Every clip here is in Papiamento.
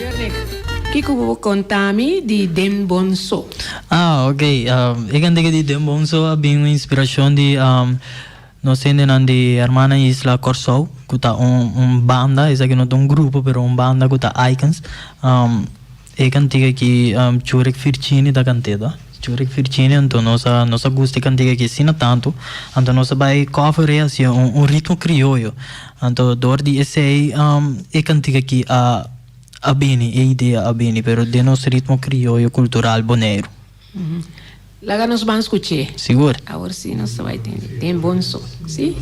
Jurnig, kiko bo por konta mi di Den Bon So? Ah, ok. E kantika di Den Bon So a bin un inspirashon di nos hendenan di Hermana Isla Kòrsou, ku ta un un banda, esaki no ta un grupo pero un banda ku ta Icons. E kantika aki Churek Firchini ta kant'é ta. Churek Firchini anto nos a nos a gusta e kantika aki asina tantu anto nos a bai cover e hacia un un ritmo crioyo anto dor di esei e kantika aki a a bini e idea a bini pero den nos ritmo crioyo cultural Boneiru. Laga nos ban skuch'é. Sigur. Awor sí nos ta bai tende. Den bon so. Sí?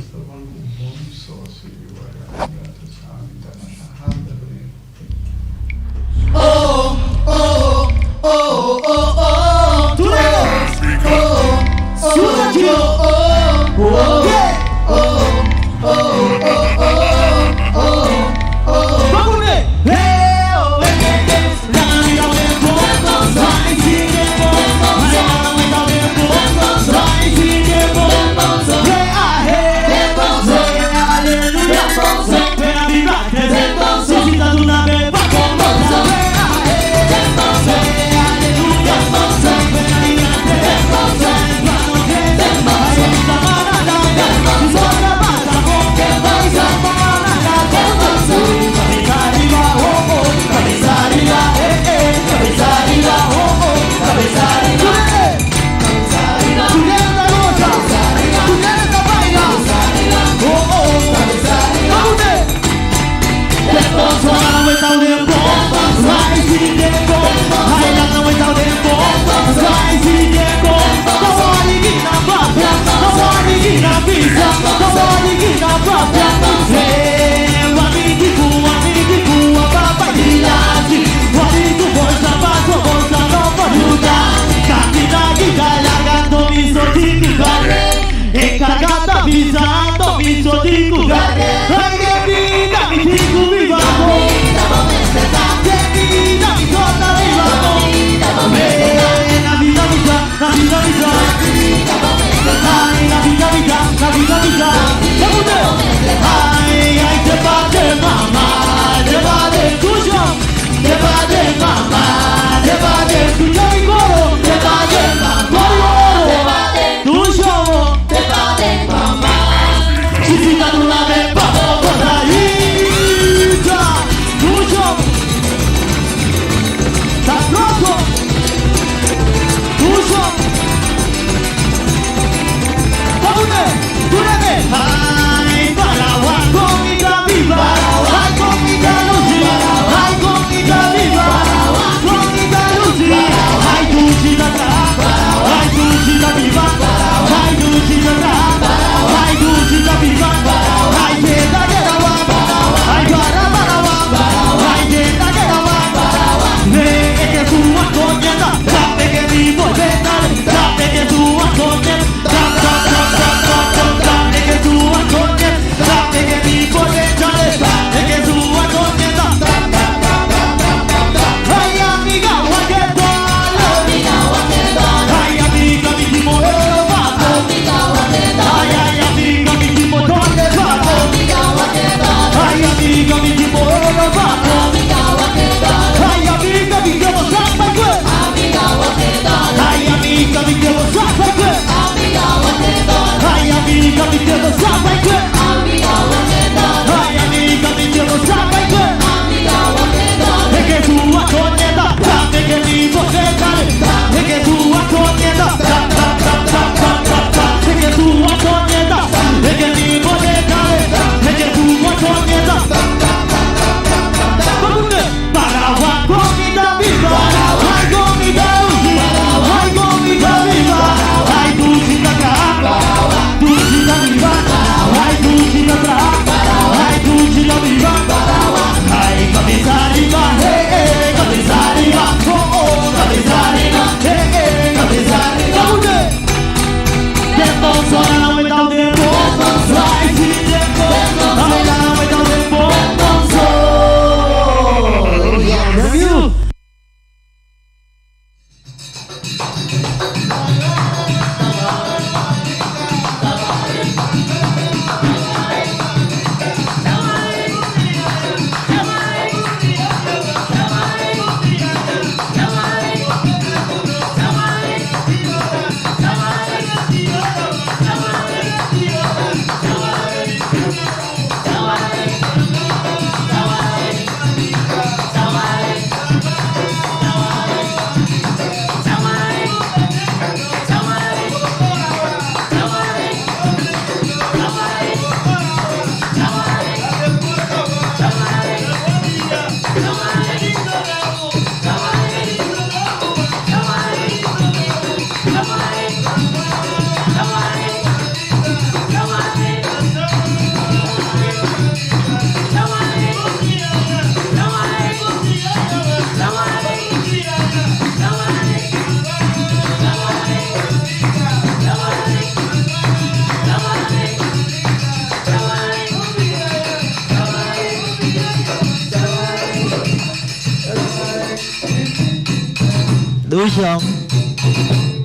Dushi.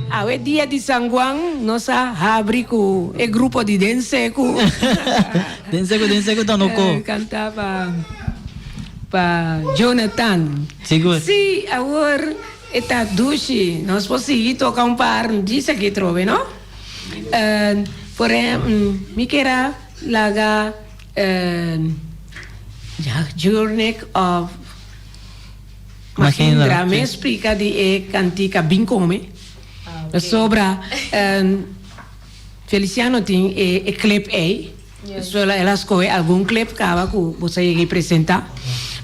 Awe dia di San Juan nos a habri ku e grupo di Den Seku. Den Seku, Den Seku ta no ko. Kanta pa pa Jonathan. Sigur. Si, awor e ta dushi. Nos por sigui toka un par djis aki trobe, no? Por ehempel, mi kier a laga Jurnick of Mahendra me splika di e kantika Bin Kome. Pasobra Feliciano tin e clip ei. So el a skohe algun clip kaba ku bo sa yega i presenta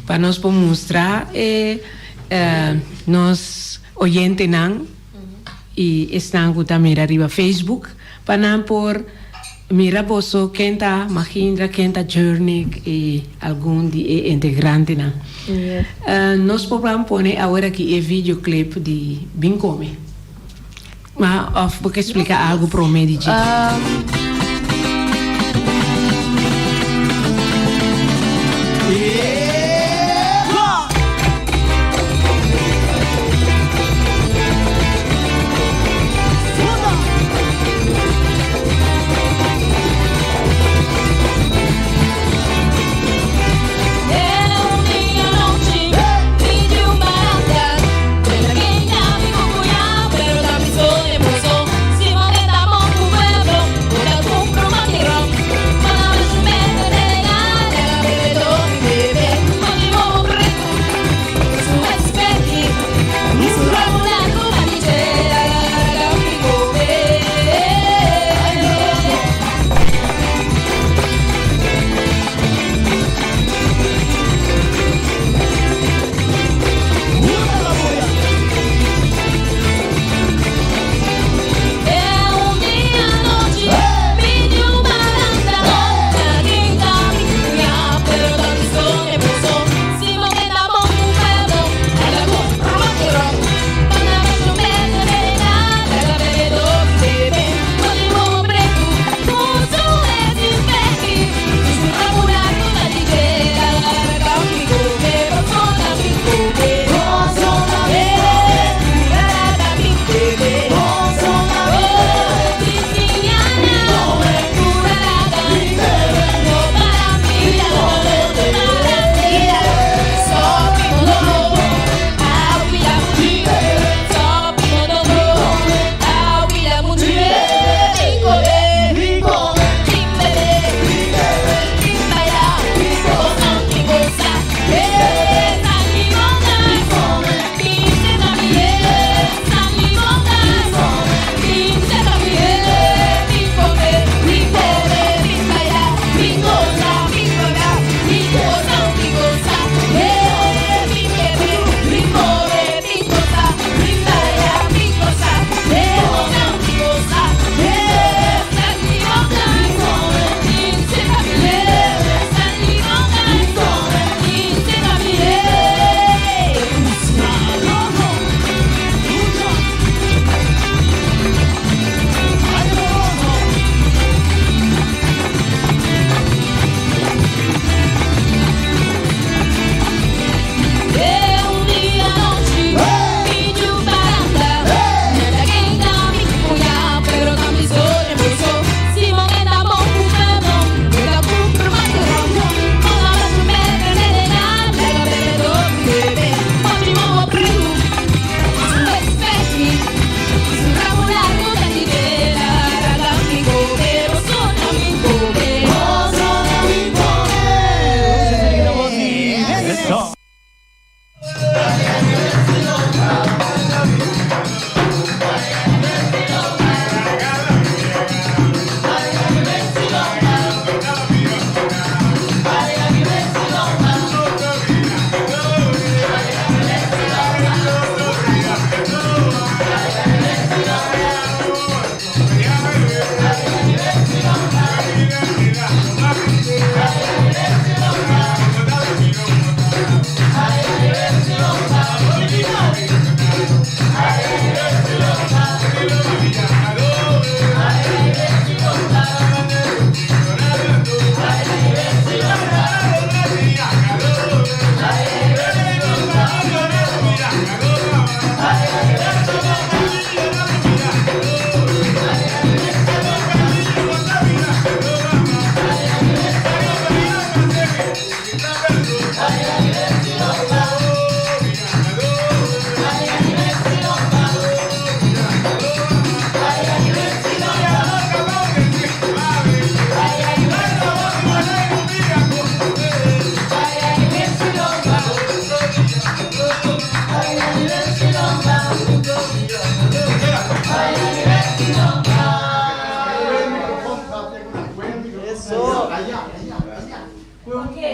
pa nos por mustra e nos oyentenan i esnan ku ta mira riba Facebook pa nan por Mira boso ken ta Mahindra, ken ta Jurnick i algun di e integrantenan. Nos por ban pone awor aki e videoclip di Bin Come. Ma of bo ke splika algu prome di dje? Ok,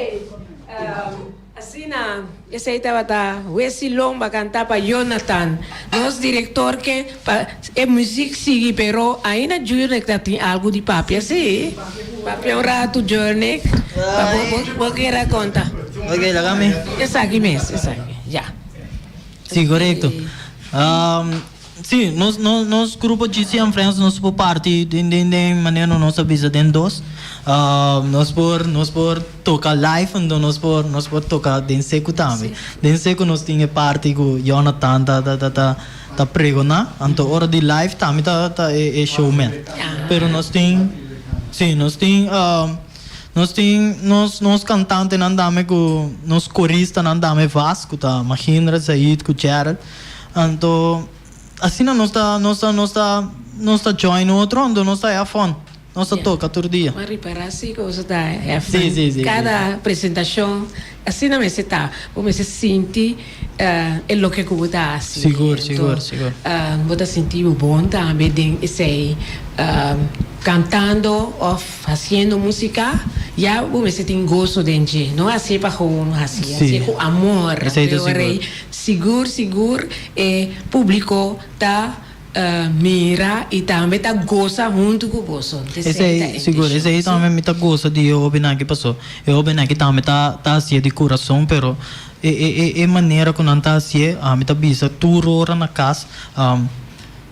asina esei tabata Wesy Lomba kantá pa Jonathan. Nos direktor ke pa e muzik sigui pero ainda Jurnek ta tin algu di papia si. Papia un ratu Jurnek pa bo bo kere konta. Ok, laga mi. Esaki mes, esaki, ya. Si, korekto. Sí, nos nos nos grupo GC and Friends nos por parti den den den manera nos a bisa den dos. Nos por nos por toca live anto nos por nos por toca den seco tambe. Den seco nos tin e parti cu Jonathan ta ta ta ta ta pregona anto ora di live tambe ta ta e e showman. Pero nos tin sí nos tin nos tin nos nos cantantenan tambe cu nos coristanan tambe vast cu ta Mahendra, Zaid cu Gerald. Anto asina nos ta nos ta nos ta nos ta join otro anto nos ta have fun. Nos ta toca tur dia. Bo a ripara si cu boso ta have fun. Si, si, si. Cada presentacion asina mester ta. Bo mester sinti e loke cu bo ta haci. Sigur, sigur, sigur. Anto bo ta sinti bo bon tambe den esey cantando of haciendo musica ya bo mester tin goso den dje. No hacié pa gewoon haci, hacié cu amor. Esey ta sigur. Sigur sigur e publico ta mira y tambe ta goza hunto cu boso. Esey sigur, esey tambe mi ta goza di e hobennan aki paso e hobennan aki tambe ta ta hacié di curason pero e e e manera cu nan ta hacié ami ta bisa tur ora na cas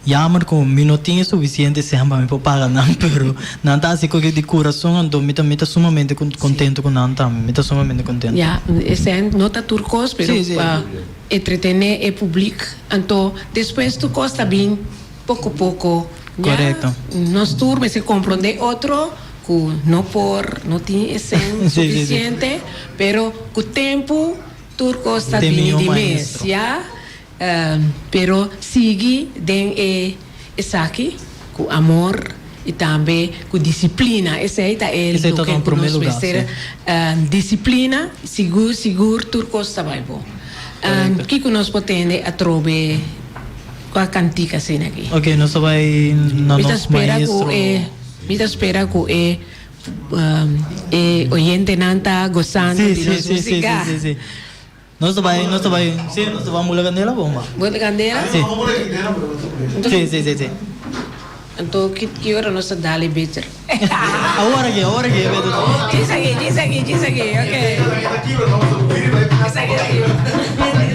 Jammer ku mi no tin e sufisiente sèn pa mi por paga nan, pero nan ta hasi koke di kurason, anto mi ta mi ta sumamente kontentu ku nan tambe, mi ta sumamente kontentu. Ya, e sèn no ta tur kos, pero pa entretené e publik, anto despues tur kos ta bin poko poko. Korekto. Nos tur mester komprondé otro ku no por, no tin e sèn sufisiente, pero ku tempu tur kos ta bini di mes, ya. Pero sigui den e esaki ku amor i tambe ku disiplina. Esei ta e loke ku nos mester disiplina. Sigur sigur tur kos ta bai bon. Kiko nos por tende atrobe kua kantika asina aki? Ok, nos ta bai na nos maestro. Mi ta spera ku e e oyentenan ta gosando di nos musika. Nos ta bai, nos ta bai, sí, nos ta bai mula candela bon ba. Mula candela? Sí. Sí, sí, sí, sí. Anto ki ki ora nos ta dal e beter? Awor aki, awor aki e beter ta. Djis aki, djis aki, djis aki, ok. Esaki ta kibra. Música.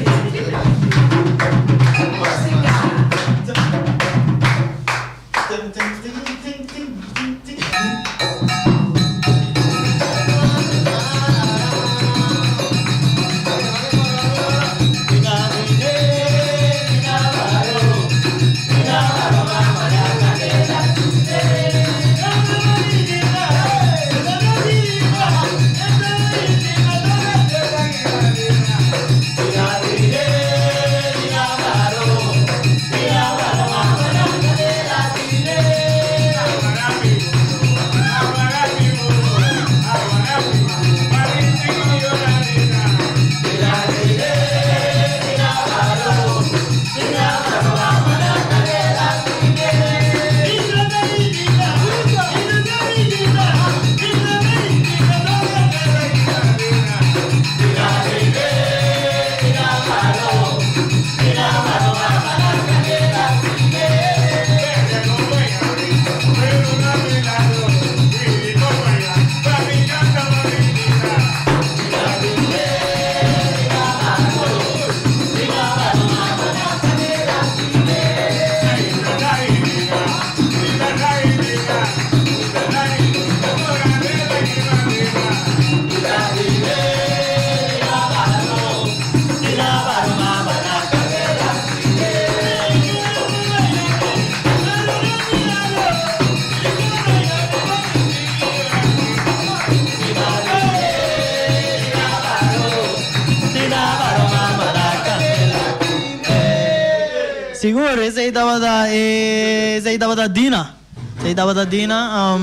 Sigur, esei tabata e, esei tabata Dina. Esei tabata Dina.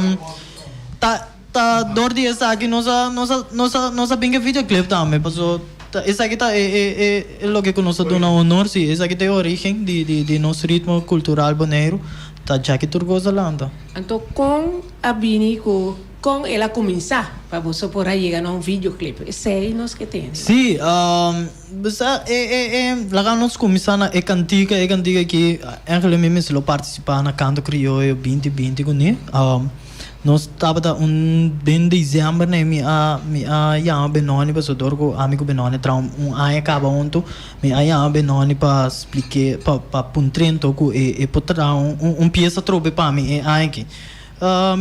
Ta. Ta dor di esaki nos a nos a nos a nos a bin ke videoclip tambe paso ta esaki ta e e e loke ku nos ta duna honor si esaki ta e origen di di di nos ritmo cultural Boneiru ta djaki tur cos a lanta. Anto kon a bini ku. Kon el a kuminsá pa boso por a yega na un videoclip? Esei nos ke tende. Sí, bo sa e e e laga nos kuminsá na e kantika, e kantika aki eigenlijk mi mester lo partisipá na Kanto Krioyo binti binti kuné. Nos tabata un den december ne mi a mi a yama Benoni pasobra dor ku ami ku Benoni traha un aña kaba huntu mi a yama Benoni pa splik'é pa pa puntr'é anto ku e e por traha un un piesa atrobe pa mi e aña aki.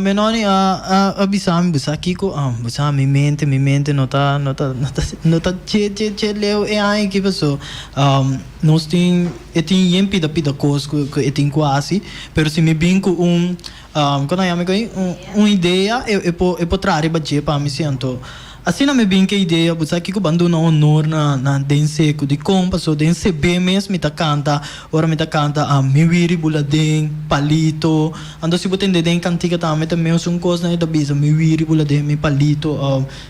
Benoni a a a bisa mi, bo sa kiko? Bo sa mi mente mi mente no ta no ta no ta no ta che che che leu e aña aki paso nos tin e tin yen pida pida kos ku ku e tin ku hasi pero si mi bin ku un kon a yama e un un idea e e por e por traha riba dje pa mi si anto asina mi bin ku e idea bo sa kiko ban duna honor na na den seku dikon paso den cb mes mi ta kanta ora mi ta kanta mi wiri bula den palito anto si bo tende den kantika tambe ta mesun kos nan e ta bisa mi wiri bula den mi palito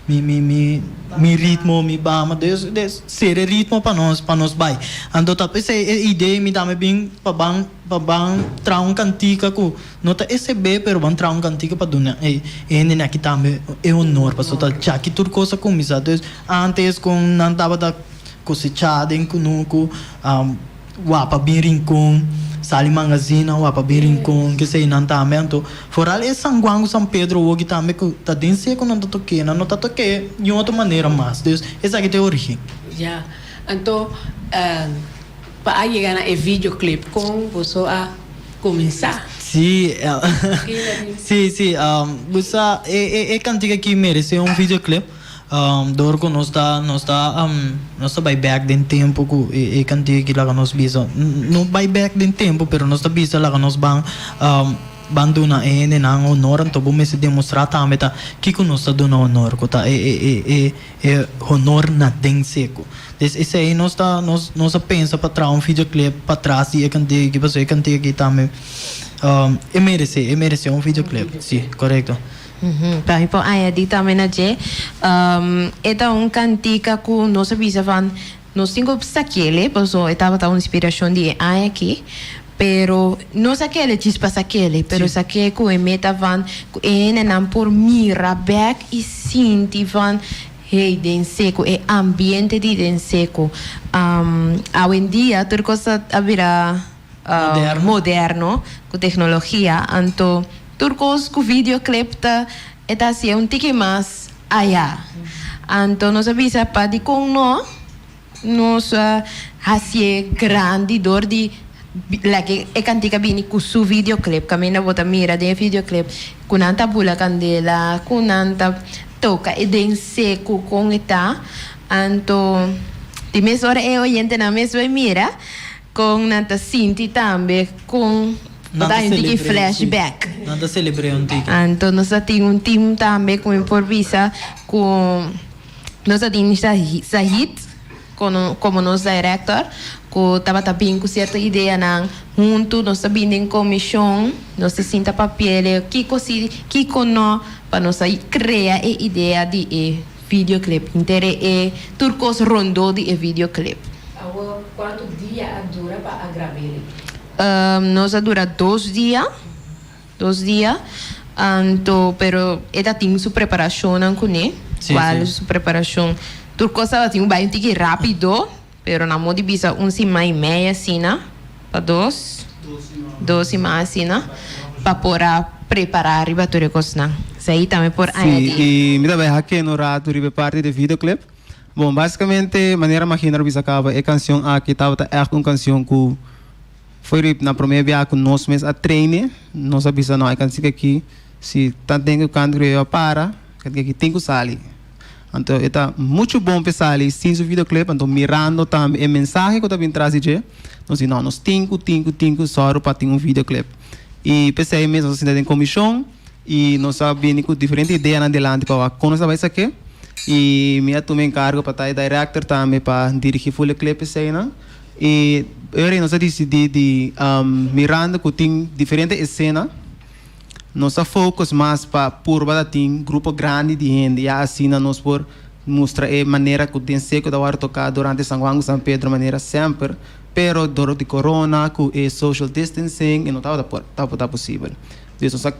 mi mi mi mi ritmo mi bama des des sera e ritmo pa nos pa nos bai anto ta p'esei e idea mi tambe bin pa ban pa ban traha un kantika ku No ta esebé pero ban traha un kantika pa duna e hendenan aki tambe e honor pasobra ta djaki tur kos a kuminsá. Dus antes kon nan tabata kosechá den kunuku wapa bin Rincon, sali Mangazina wapa bin Rincon kesei nan tambe. Anto foral e San Juan ku San Pedro awoki tambe ku ta den seku nan ta tok'é, nan no ta tok'é di un otro manera mas. Dus esaki ta e origen. Ya, anto Pa a yega na e videoclip kon boso a kuminsá? Sí, sí, sí. Bo sa e e kantika aki meresé un videoclip dor ku nos ta nos ta nos ta bai bèk den tempu ku e kantika aki laga nos bisa no bai bèk den tempu pero nos ta bisa laga nos ban ban duna e hendenan honor anto bo mester demostrá tambe ta kiko nos ta duna honor ku ta e e e E honor na den seku. Des esei nos ta nos nos a pensa pa traha un videoclip patras di e kantika aki pasobra e kantika aki tambe e merese e merese un videoclip si korekto. Pa mi por añadi tambe na dje e ta un kantika ku nos a bisa van nos tin ku sakele pasobra e tabata un inspirashon di e aña aki Pero no sakele djis pa sakele, pero sake ku e meta van ku e hendenan por mira bek i sinti van, hey, den seku, e ambiente di den seku. Awendia tur kos a bira moderno ku teknologia, anto tur kos ku videoclip ta e ta hasié un tiki mas ayá. Anto nos a bisa pa dikon no? Nos a hacié grandi dor di laga e cantica bini cu su videoclip. Caminda bo ta mira den e videoclip cu nan ta bula candela, cu nan ta toca e den secu con e ta. Anto di mes ora e oyentenan mes bay mira con nan ta sinti tambe con bo ta hay un tiki flashback. Nan ta celebr'é un tiki. Anto nos ta tin un team tambe cu mi por bisa cu. Nos a tin Sahid komo nos director ku tabata bin ku sierto ideanan. Huntu nos ta bin den komishon, nos ta sinta papia kiko si, kiko no, pa nos a krea e idea di e videoclip, henter e tur kos rondó di e videoclip. Awor kuantu dia a dura pa a grab'é? Nos a dura dos dia. Dos dia, anto pero e ta tin su preparashonnan kuné, kual su preparashon, tur kos tabatin un bai un tiki rápido, pero nan mo di bisa un siman i mei asina, pa dos, dos siman asina, pa por a prepará riba tur e kosnan. Esei tambe por añadí. Sí, i mi ta bai hake un ratu riba e parti di videoclip. Bon, básicamente, manera Magina a bisa kaba, e kanshon aki tabata ègt un kanshon ku. Foi rip na prome biaha ku nos mes a traine, nos a bisa no e kantika aki si ta den ku kant Rio a para, e kantika aki tin ku sali. Anto e ta muchu bon p'e sali sin su videoclip, anto mirando tambe e mensahe ku ta bin tras di dje, nos di no nos tin ku tin ku tin ku sòru pa tin un videoclip. I p'esei mes nos a sinta den komishon i nos a bini ku diferente ideanan dilanti pa wak kon nos ta bai sak'é i mi a tuma enkargo pa ta e director tambe pa dirigi ful e clip eseinan. I ora nos a disidí di mirando ku tin diferente esena, nos a focus mas pa purba ta tin grupo grandi di hende ya asina nos por mustra e manera ku den seku ta wòrdu toká durante San Juan ku San Pedro manera semper, pero dor di corona ku e social distancing e no tabata por tabata posibel. Dus nos a.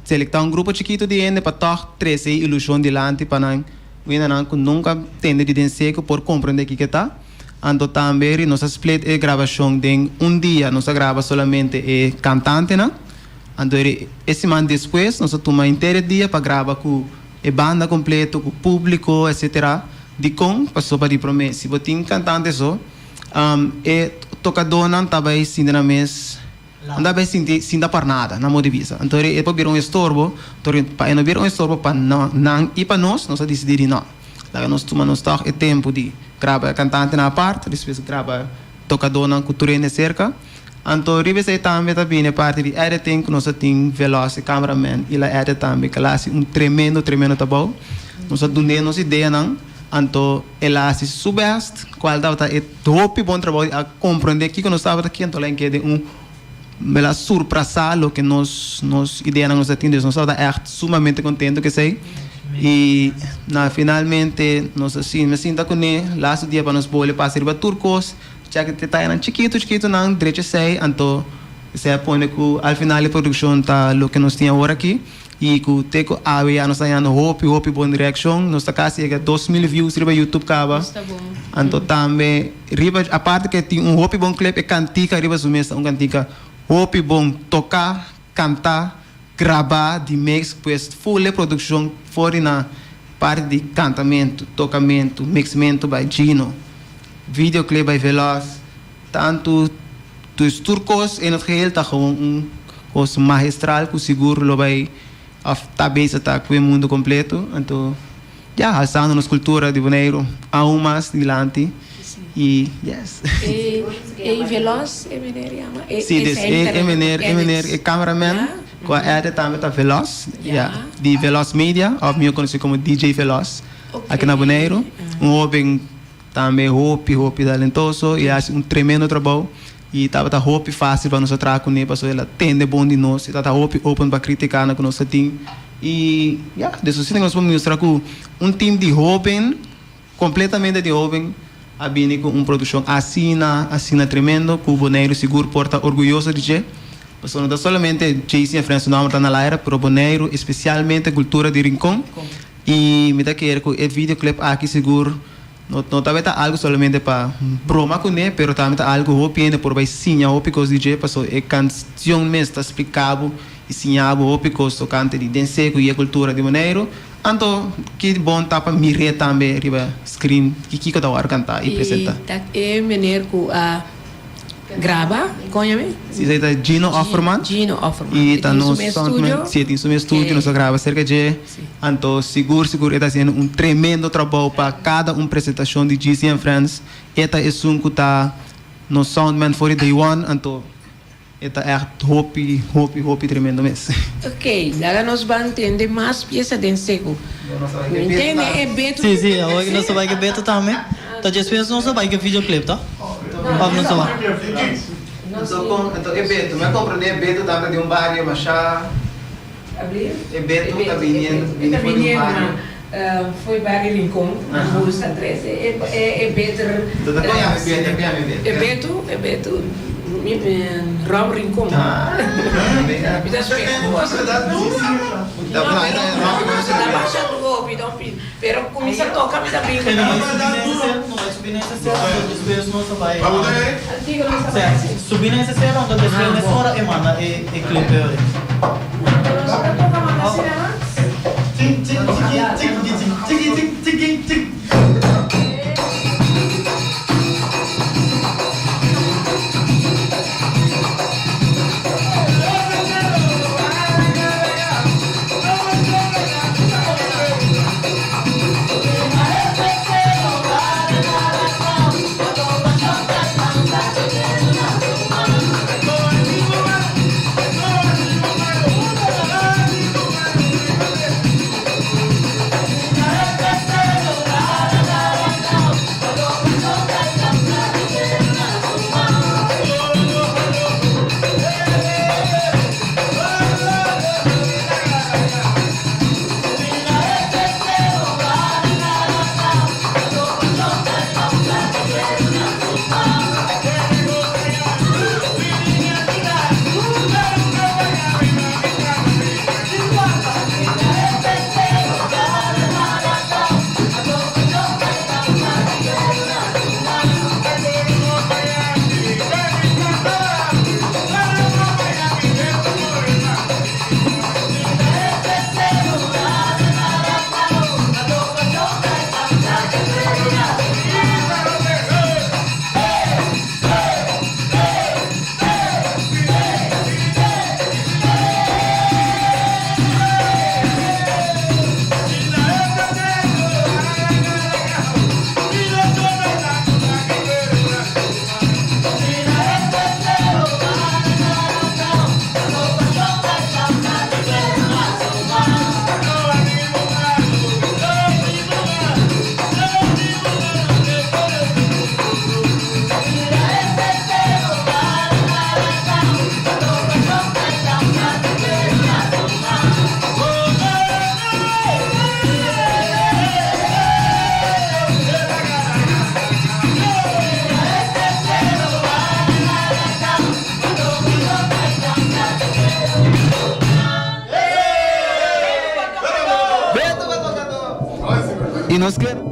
selektá un grupo chikitu di hende pa tòg trese e ilushon dilanti pa nan wendanan ku nunka tende di den seku por komprendé kiko ta. Anto tambe ri nos a split e grabashon den un dia nos a graba solamente e kantantenan. Anto ri e siman despues nos a tuma henter e dia pa graba ku e banda kompleto, ku públiko etsetera. Dikon? Pasobra di promé si bo tin kantante so e tokadónan ta bai sinti nan mes nan ta bai sinti sinta par nada nan modo di bisa. Anto ri e por bira un estorbo. Anto ri pa e no bira un estorbo pa nan i pa nos, nos a disidí di no. Laga nos tuma nos tòg e tempu di graba e kantantenan apart, despues graba tokadónan ku tur hende serka. Anto riba esei tambe ta bini e parti di editing ku nos a tin Veloz e cameraman i la edit tambe ku el a hasi un tremendo tremendo trabou. Nos a dun'é nos ideanan anto el a hasi su bèst kual tabata e hopi bon trabou di a komprendé kiko nos tabata ke anto el a keda den un el a surprasá loke nos nos ideanan nos a tin dus nos tabata ègt sumamente kontento ku esei i na finalmente nos a sinta mi a sinta kuné lastu dia pa nos bole pasa riba tur kos. Chèk e detayenan chikitu chikitunan drecha esei, anto esei a pone ku al final e produkshon ta loke nos tin awor aki i ku te ku awe ya nos ta hañando hopi hopi bon reakshon, nos ta kasi yega 2000 views riba YouTube kaba, anto tambe riba aparte ke tin un hopi bon clip e kantika riba su mes ta un kantika hopi bon toká, kantá, grabá di mix pues full e produkshon for di na parti di kantamentu, tokamentu, mixmentu by Gino. Videoclip by Veloz, tantu dus tur kos in het geheel ta gewoon un kos magistral ku sigur lo bai of ta bezig ta ku e mundu kompleto. Anto ya, alsando nos kultura di Boneiru aun mas dilanti i yes. E e Veloz e meneer yama? E Si, dus e e meneer e meneer e cameraman ku a edit tambe ta Veloz, ya, di Veloz Media of mihor konosí komo DJ Veloz aki na Boneiru. Un hoben. Tambe hopi hopi talentoso y a haci un tremendo trabou y tabata hopi facil pa nos a traha cune pasobra el a tende bon di nos y tabata hopi open pa critica na cu nos ta tin y ya des asina nos por mustra cu un team di hoben completamente di hoben a bini cu un produccion asina asina tremendo cu Boneiru sigur por ta orguyoso di dje pasobra no ta solamente Jaycee en Friends su nomber ta na laira pero Boneiru especialmente cultura di Rincon y mi ta kere cu e videoclip aki sigur No no tabata algu solamente pa broma kuné, pero tambe ta algu hopi hende por bai siña hopi kos di dje, pasobra e kansion mes ta splika bo i siña bo hopi kos tokante di den seku i e kultura di Boneiru. Anto ki bon ta pa mir'é tambe riba screen ki kiko ta wòrdu kantá i presentá. I ta e meneer ku a Graba, kon yam'é? Si, esei ta Gino Offerman. Gino Offerman. I ta nos soundman. Si, e tin su mes studio, nos a graba serka dje. Anto sigur sigur e ta hasiendo un tremendo trabou pa kada un presentashon di GC and Friends. E ta esun ku ta nos soundman for di day one, anto e ta ègt hopi hopi hopi tremendo mes. Ok, laga nos ban tende mas piesa den seku. Mi ntende e Beto. Si, si, awor nos ta bai ku Beto tambe. Ta despues nos ta bai ku e videoclip, to? Of nos ta bai? Anto kon, anto e Beto, mi a komprende e Beto tabata di un bario masha, e Beto ta biniendo, bini for di un bario. Foi bario Rincon, na Bolsa 3, e Beter. Anto ta kon yama e Beto, kon yama e Beto? E Beto, e Beto, Rob Rincon. Mi ta spera ku boso. No, pero ta basha hopi, pero kuminsa toka mi ta bin. No bai subi na ese sero, anto despues nos a bai. Subi na ese sero, anto despues mesora e manda e clip e ora. nos ke.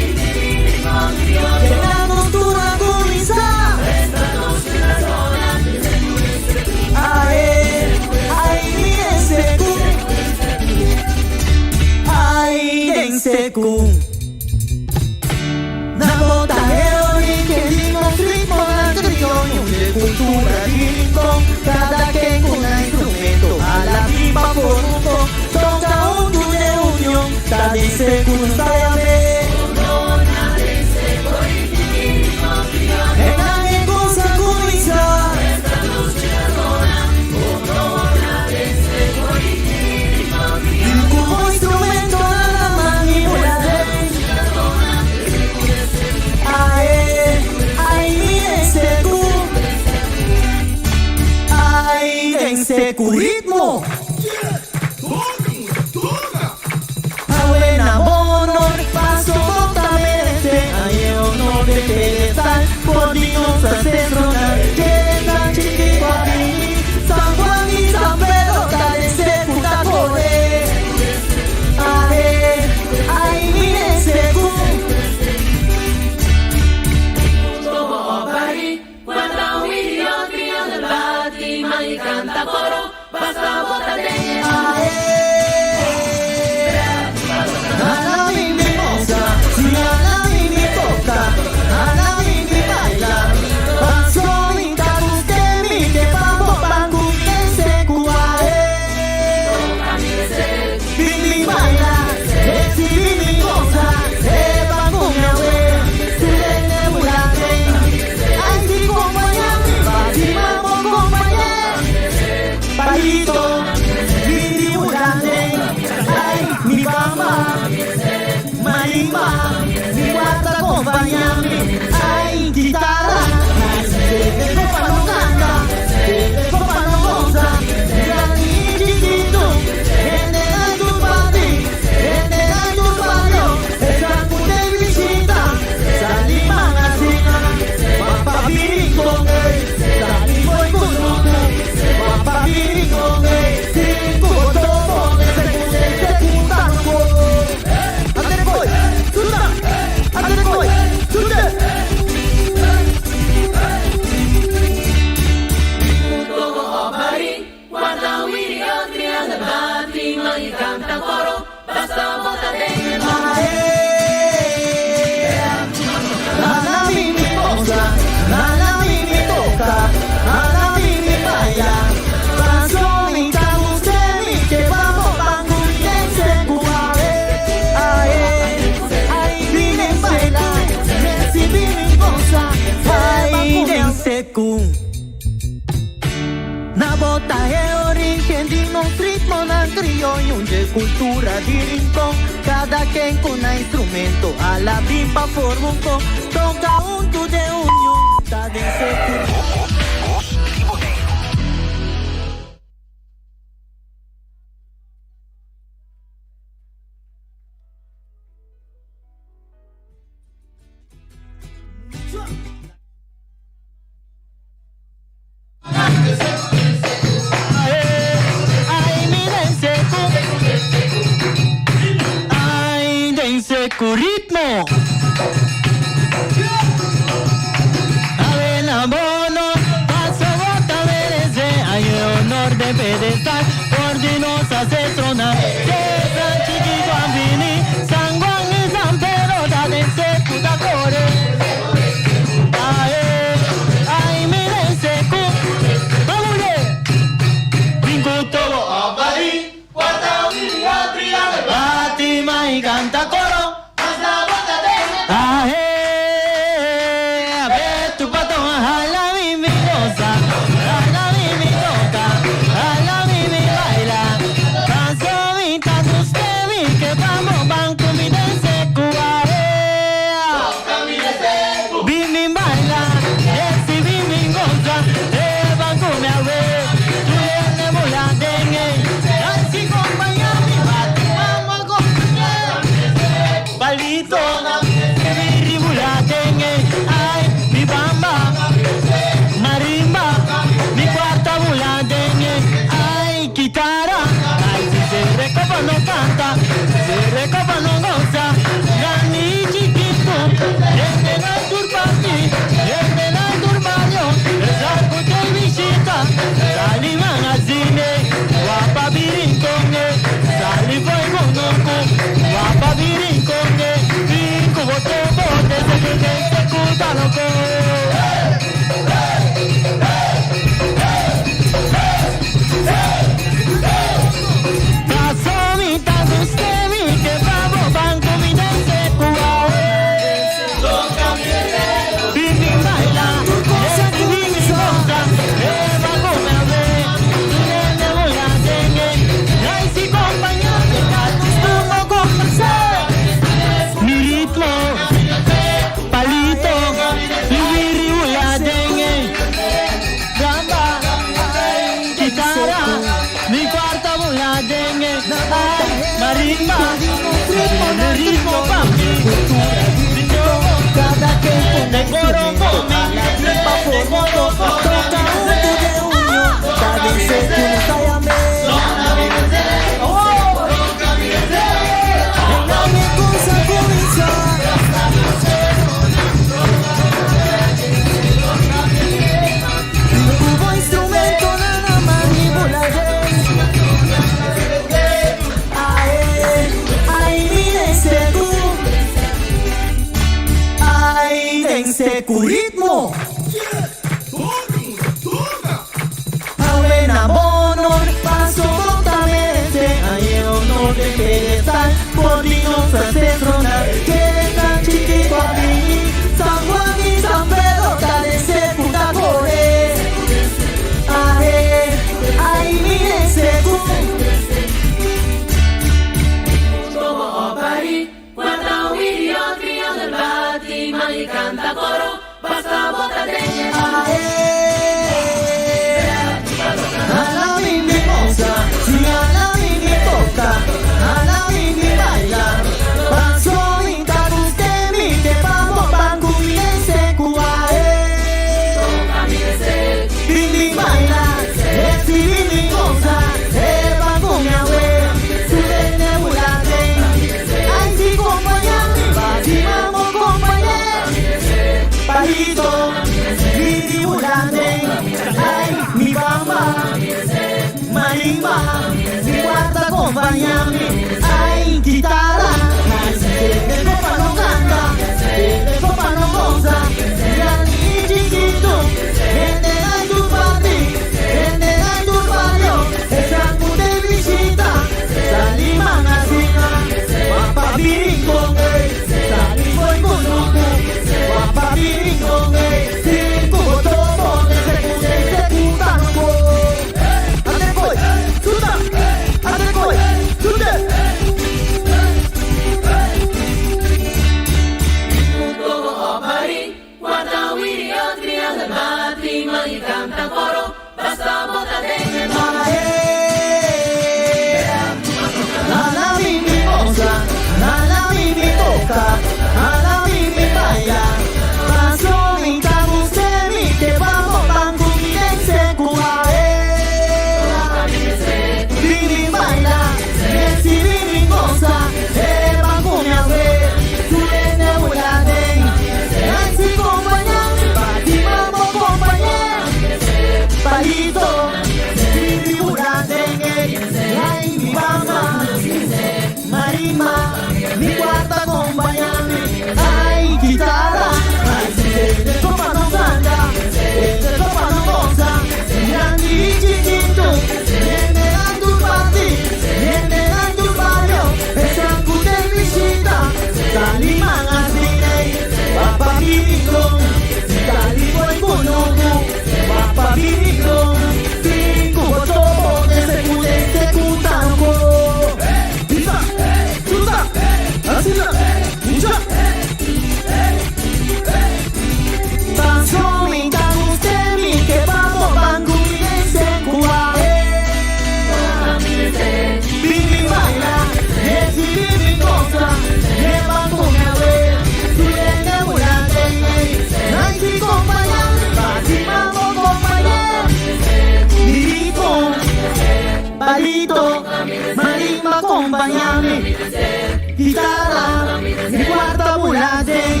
Guitarra, mi cuarta bula den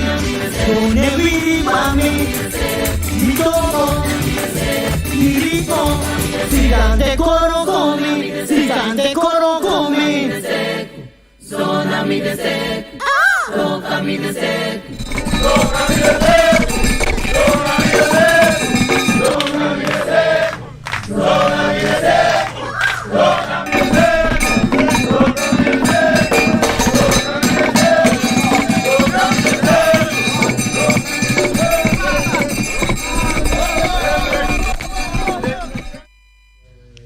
Pone wiri pa mi Mi toco, mi ritmo Si cante coro cu mi Si cante coro cu mi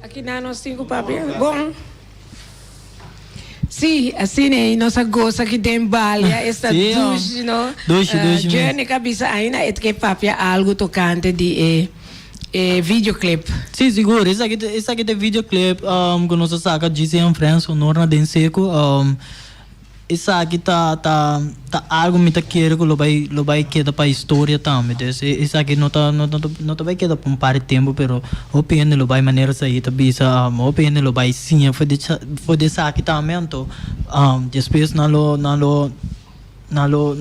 Aki nan nos tin ku papia. Bon. Sí, asina ei nos a gosa aki den Balia esta Sí, oh. dushi, no? Dushi, dushi mes. Journey ka bisa aina e ke papia algu tokante di e e videoclip. Sí, sigur. Esaki ta esaki ta e videoclip ku nos a saka GC and Friends Honor na Den Seku. Esaki ta ta ta algo mi ta kere ku lo bai lo bai keda pa historia tambe. Dus esaki no ta no no no ta bai keda pa un par di tempu pero hopi hende lo bai manera Said ta bisa hopi hende lo bai siña for di for di esaki tambe anto despues nan lo nan lo nan lo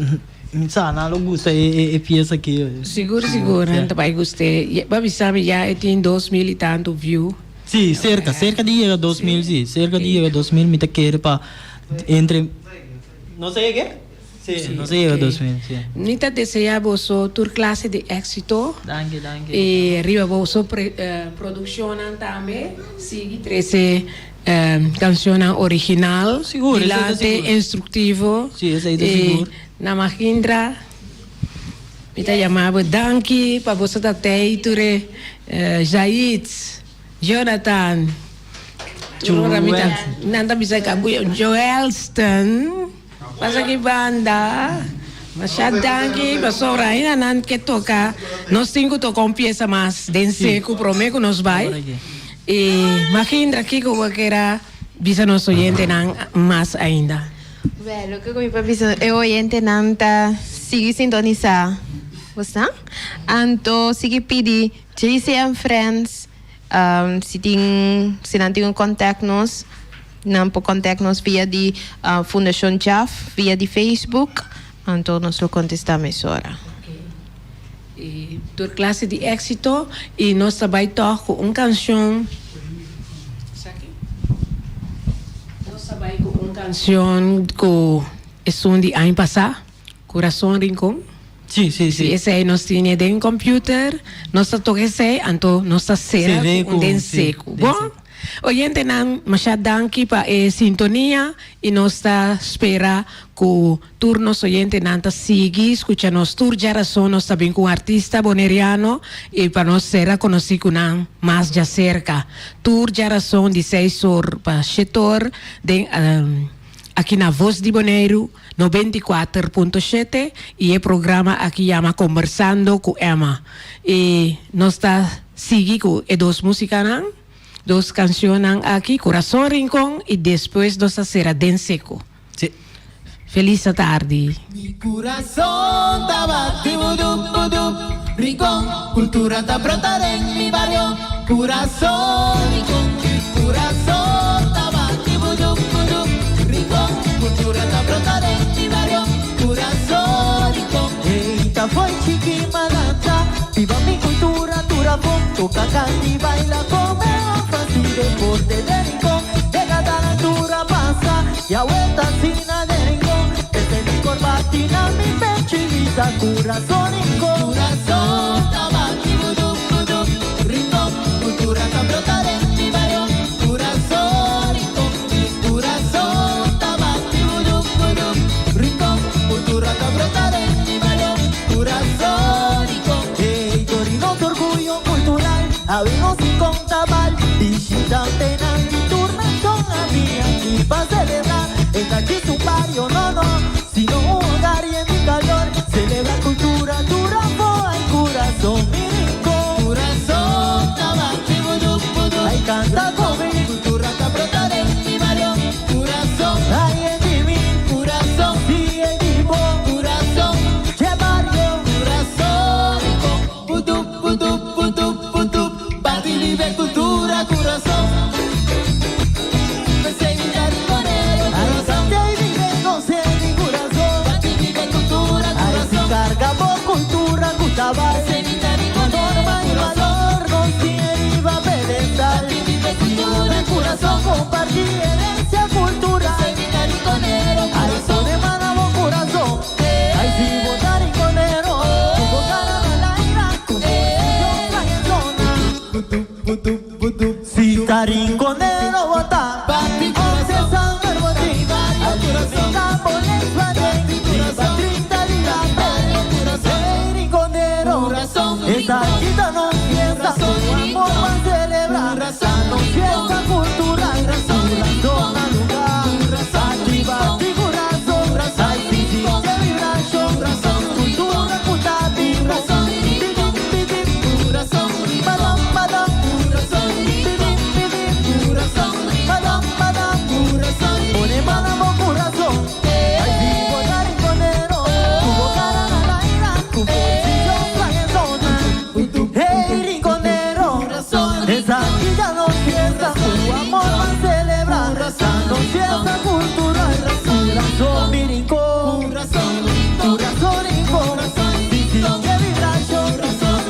mi sa nan lo gusta e e e piesa aki. Sigur sigur nan ta bai gust'é. Bo a bisa mi ya e tin 2000 i tantu view. Si, serka serka di yega 2000 si serka di yega 2000 mi ta kere pa Entre nos a yega? Sí, nos a yega 2000, sí. Mi ta desea boso tur clase di exito. Danki, danki. Y riba boso produccionnan tambe sigui trece cancionnan original. Sigur, esey ta sigur. Dilante, instructivo. Sí, esey ta sigur. Y na Mahindra mi ta yama bo danki pa boso ta tey tur e Jaid. Jonathan, tur ora mi ta, nan ta bisa kabuya, Joelston, pasa ki banda, masha danki pasobra ainda nan ke toka, nos tin ku toka un piesa mas den seku prome ku nos bai, i Magindra kiko bo kera bisa nos oyentenan mas ainda? Well, loke ku mi por bisa e oyentenan ta sigui sintonisá bosnan, anto sigui pidi JC and Friends, si tin si nan tin un contact nos, nan por contact nos via di Fundacion Jaf, via di Facebook, anto nos lo contesta mesora. Y tur clase di exito y nos ta bay toch cu un cancion, esaki? Nos ta bay cu un cancion cu esun di aña pasa, Corazon Rincon. Sí, sí, sí. Si esei nos tine den computer, nos ta toca esei, anto nos ta cera Cer'é cu un cu, den sí, secu. den Bon, secu. oyentenan, masha danki pa e sintonia y nos ta spera cu tur nos oyentenan ta sigui scucha nos tur djarason. Nos ta bin cu un artista boneriano y pa nos cera conoci cu nan mas djacerca. Tur djarason di seis or pa shete or den aki na Voz di Boneiru. 94.7 y e programa aki yama Conversando cu Emma. Y nos ta sigui cu e dos musicanan, dos cancionnan aki, Corazon Rincon y despues nos ta cera Den Seco. Sí. Feliz atardi. Mi curazon ta bati budup budup Rincon, cultura ta brota den mi bario Curazon Rincon, mi curazon ta bati budup budup Rincon, cultura ta brota den mi bario Curazon Rincon. Ey ta fo'i chiki malanta Biba mi cultura tur afo Toca canta y baila come of haci deporte den Rincon Degada na tur a pasa Y awe ta asina den Rincon Ese licor bati na mi pecho y bisa Curazon Rincon Curazon ta bati budup budup Rincon Cultura ta brota den mi bario Curazon Rincon Mi curazon ta bati budup budup Rincon Cultura ta brota den mi bario Curazon Rincon Hey tori nos orguyo cultural Awe nos Rincon ta bal Bishitantenan di tur nashon a bini aki pa celebra E ta djis un bario no no Sino un hogar yen di calor Celebra cultura tur afo Ay curazon mi Rincon Curazon ta bati budup budup Ay canta con mi Cultura ta brota den mi bario Curazon Ay e di mi Curazon Si e di bo Curazon Dje bario Curazon Rincon Budup budup budup budup Bati libe cultura Curazon P'esei mi ta Rinconero. kompartí herensia kultural. Ai, pone man na bo kurason. Ai, si bo ta rinkonero, ku bo kara na laira, ku bolsillo trahe zona. Si ta rinkonero bo ta, onse sanger bo tin. Alimentá bo lengua den riba 30 di aprel. Hey rinkonero, esaki ta nos fiesta, ku amor ban selebrá. Ta nos fiesta kultural, kurason na lugá. Aki bati kurason, ai sinti dje vibrashon. Kultura ku ta bibu. Bibim, bibim, badam, badam. Bibim, bibim, badam, badam. Pone man na bo kurason. Ai si bo ta rinkonero, ku bo kara na laira, ku bolsillo trahe zona. Hey rinkonero, esaki ta nos fiesta, ku amor ban selebrá. Ta nos fiesta kultural, kurason mi rincon, kurason rincon. Si sinti e vibrashon,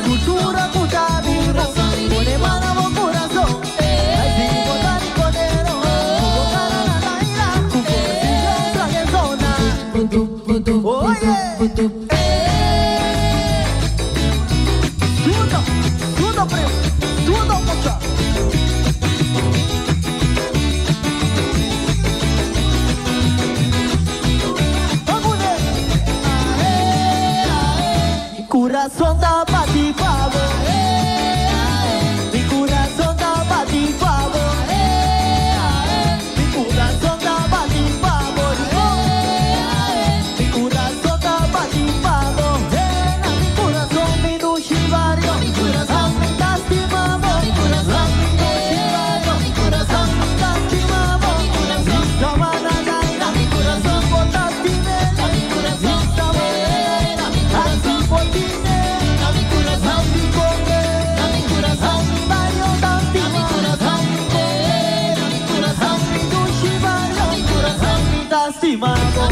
kultura ku ta bibu. Pone man na bo kurason. Ai si bo ta rinkonero, ku bo kara na laira, ku bolsillo trahe zona. Oye! Suda, suda primo, suda mucha. Vamos Mi kurason ta bati pa bo. Mi kurason ta bati pa bo. Mi kurason ta bati pa bo. Mi kurason ta bati pa bo. Na mi kurason, mi dushi bario. Ami ta stima bo. Ami dushi bario. Ami ta stima bo. Mi sabana laira. Bo ta stim'é. Mi sabana laira. Así bo tine. Ami konge. Ami bario ta stima. Ami konge. Ami dushi bario. Ami ta stima bo.